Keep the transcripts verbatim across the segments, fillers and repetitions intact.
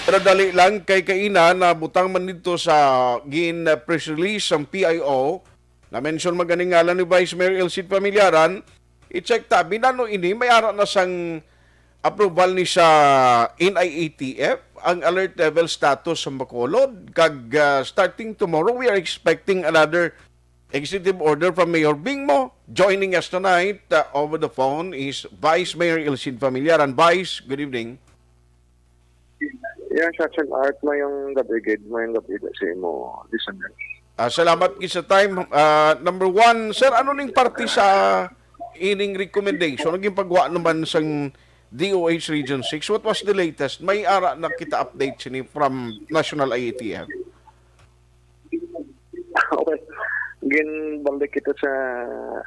Pero dali lang, kay kaina nabutang man didto sa gin, uh, press release sang P I O, na-mention man gani ngalan ni Vice Mayor Elcid Familiaran. I-check ta, binano ini, may ara na sang approval ni sa N I A T F ang alert level status sa Bacolod, kag, uh, starting tomorrow, we are expecting another executive order from Mayor Bingmo. Joining us tonight, uh, over the phone is Vice Mayor Elcid Familiaran. Vice, good evening. Yes, Action Art, mayong gabi gid, mayong gabi gid sa imo listener. Ah, salamat gid sa time. Ah, number one, sir, ano ning parte sa ining recommendation ang ginpagawa naman sang D O H Region six? What was the latest? May ara na kita update sini from National I A T F? Okay. Ginbalik kita sa,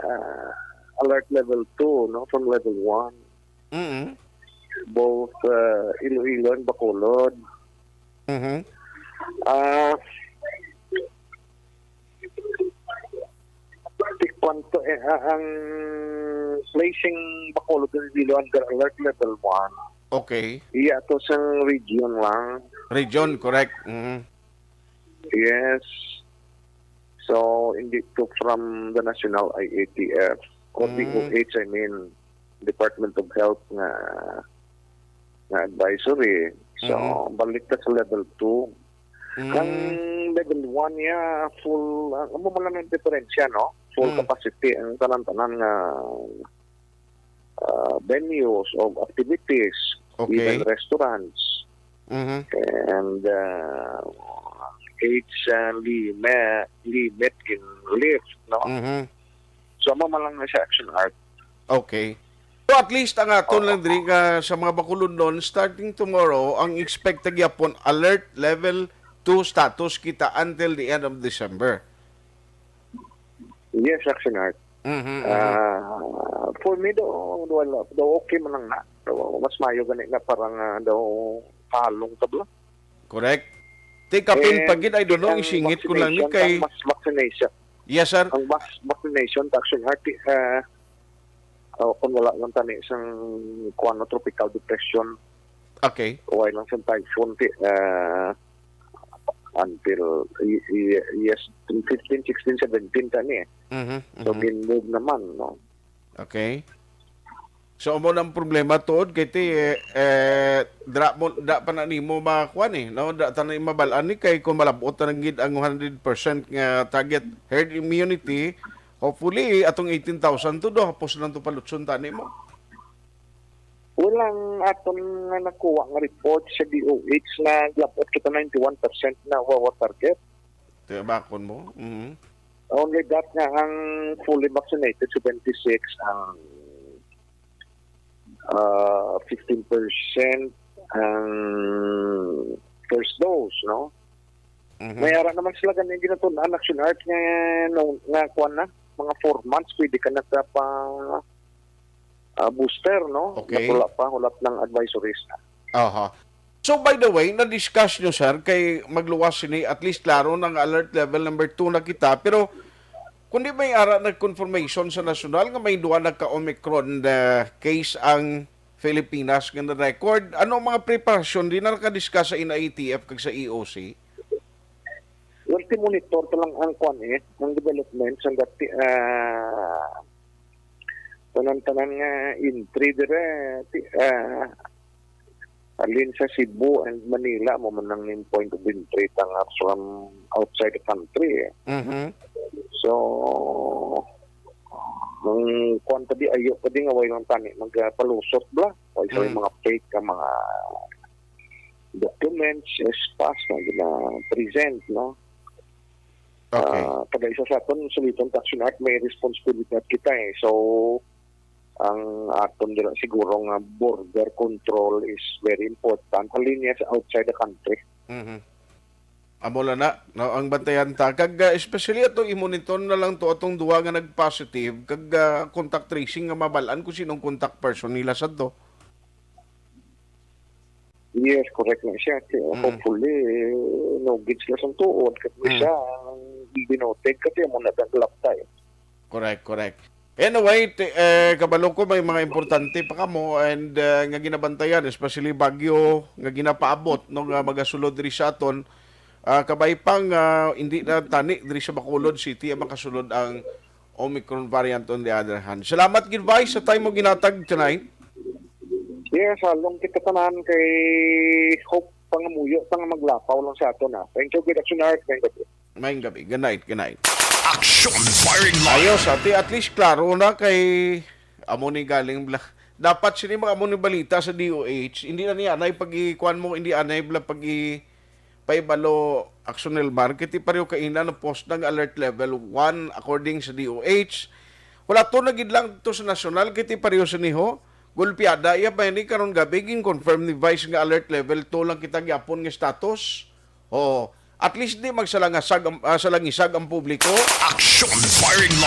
ah, alert level two, no, from level one. Mm. Both, uh, Iloilo and Bacolod. Mhm. Ah, ti kwanto, eh, ah, ang placing Bacolod and Iloilo under alert level one. Okay. Iya to sang region lang. Region, correct. Mhm. Yes. So, hindi to from the National I A T F or Mm. D O H, I mean, Department of Health nga, nga advisory. So, Mhm. balik ta sa level two. Mm. Ang level one niya, full, ang amo man lang ang diferensya, no? Full Mm. capacity ang tanan-tanan nga uh, venues of activities, Okay. even restaurants, Mhm. and, uh, age, uh, limit, limit in lift, no? Mhm. So, amo man lang na siya, Action Art. Okay. So, at least ang aton Oo. lang diri nga sa mga Bacolodnon, starting tomorrow, ang expect ta gyapon alert level two status kita until the end of December. Yes, Action Art. Mhm, mhm. Ah, for me, daw, wala. Daw okay man lang na. Daw, mas mayo gani na parang, ah, daw halong tabla. Correct. Take a pill And pa gid, I don't know, ang isingit ko lang ni vaccination, kay ang mass vaccination. Yes, sir. Ang mass vaccination, Action Art, ah, oh, kung wala lang tani sang kuwan, no, tropical depression, Okay. Wala lang sa typhoon, ti, ah, until, y-, y-, yes, fifteen, sixteen, seventeen tani eh. Mhm, So, mhm. gin-move naman, no? Okay. So, amo na ang problema tuod kay ti, eh, eh, dra mo, da pa na nimo makuan eh, no? Da ta na mabal-an ni kay kung malab-ot na lang gid ang one hundred percent nga target herd immunity, hopefully, atong eighteen thousand to do, hapos lang to palutson tani mo. Walang aton nga nakuha nga report sa D O H na labot kita ninety-one percent na our target. Ito yung bakon mo? Mhm. Only that nga ang fully vaccinated, seventy-six, ang, ah, fifteen percent ang first dose, no? Mhm. May ara naman sila ganing ginatun-an, Action Art, nga, no, nga kuwan na, mga four months, pwede ka na sa pa, ah, booster, no? Okay. Wala pa, wala pa ng advisories na. Aha. So, by the way, na-discuss nyo, sir, kay magluwas sini, at least klaro na nga alert level number two na kita, pero kung di may ara nag-confirmation sa nasyonal nga may duha na ka Omicron na case ang Filipinas nga na-record, ano ang mga preparasyon din na naka-discuss sa N I A T F kag sa E O C? Well, ti-monitor ta lang ang kwan eh, ang development sa dati, ah, tanan-tanan nga entry dire, ti-, ah, halin sa Cebu and Manila, mo man ang main point of entry ta nga from outside the country eh. Mhm. So, ang kwan pa di, ayo pa di nga way lang tani magpalusot bla. Way sa Mm. mga fake nga mga documents, S pass nga gina-present, no? Okay. Ah, kada isa sa aton, suliton ta, Action Art, may responsibilidad kita eh. So, ang aton dira siguro nga border control is very important. Halin niya sa outside the country. Mhm. Amo lang na, no, ang bantayan ta. Kag, ah, especially ato, i-monitor na lang to atong duha nga nag-positive, kag, ah, contact tracing nga mabal-an kung sinong contact person nila sa to. Yes, correct na siya. Kaya Mm. hopefully, no gids na sa tuod. Kaya Mm. siya, ang binote, kasi mo na ang laptay. Correct, correct. Anyway, ti- eh, kabalo ko may mga importante pa kamo and uh, nga ginabantayan, especially Baguio nga ginapaabot no, nga magasulod diri sa aton. Uh, kabay pang uh, hindi na tani diri sa Bacolod City ang makasulod ang Omicron variant on the other hand. Salamat gid, Vice, sa time mo ginatag tonight. Yes, halong kita tanan kay Hope Pangamuyo, pang maglapaw lang sa ato na. Thank you, good action art. Thank you. Maayong gabi. Good night. Good night. Action Firing Line. Ayos, ate. At least klaro na kay amo ni galing bla. Dapat sini mga amo ni balita sa D O H. Hindi na niya anay pag-ikuan mo, hindi anay bla pag-i paibalo Action Elmar, kiti pareho kaina na post ng alert level one according sa D O H. Wala to na gid lang to sa nasyonal, kiti pareho sa niho. Gulpiada iya pa ini karon gabi gin-confirm ni Vice nga alert level two lang kita gyapon nga status. Oh, at least di magsalangasag ang, ah, salangisag ang publiko. Action Firing Line.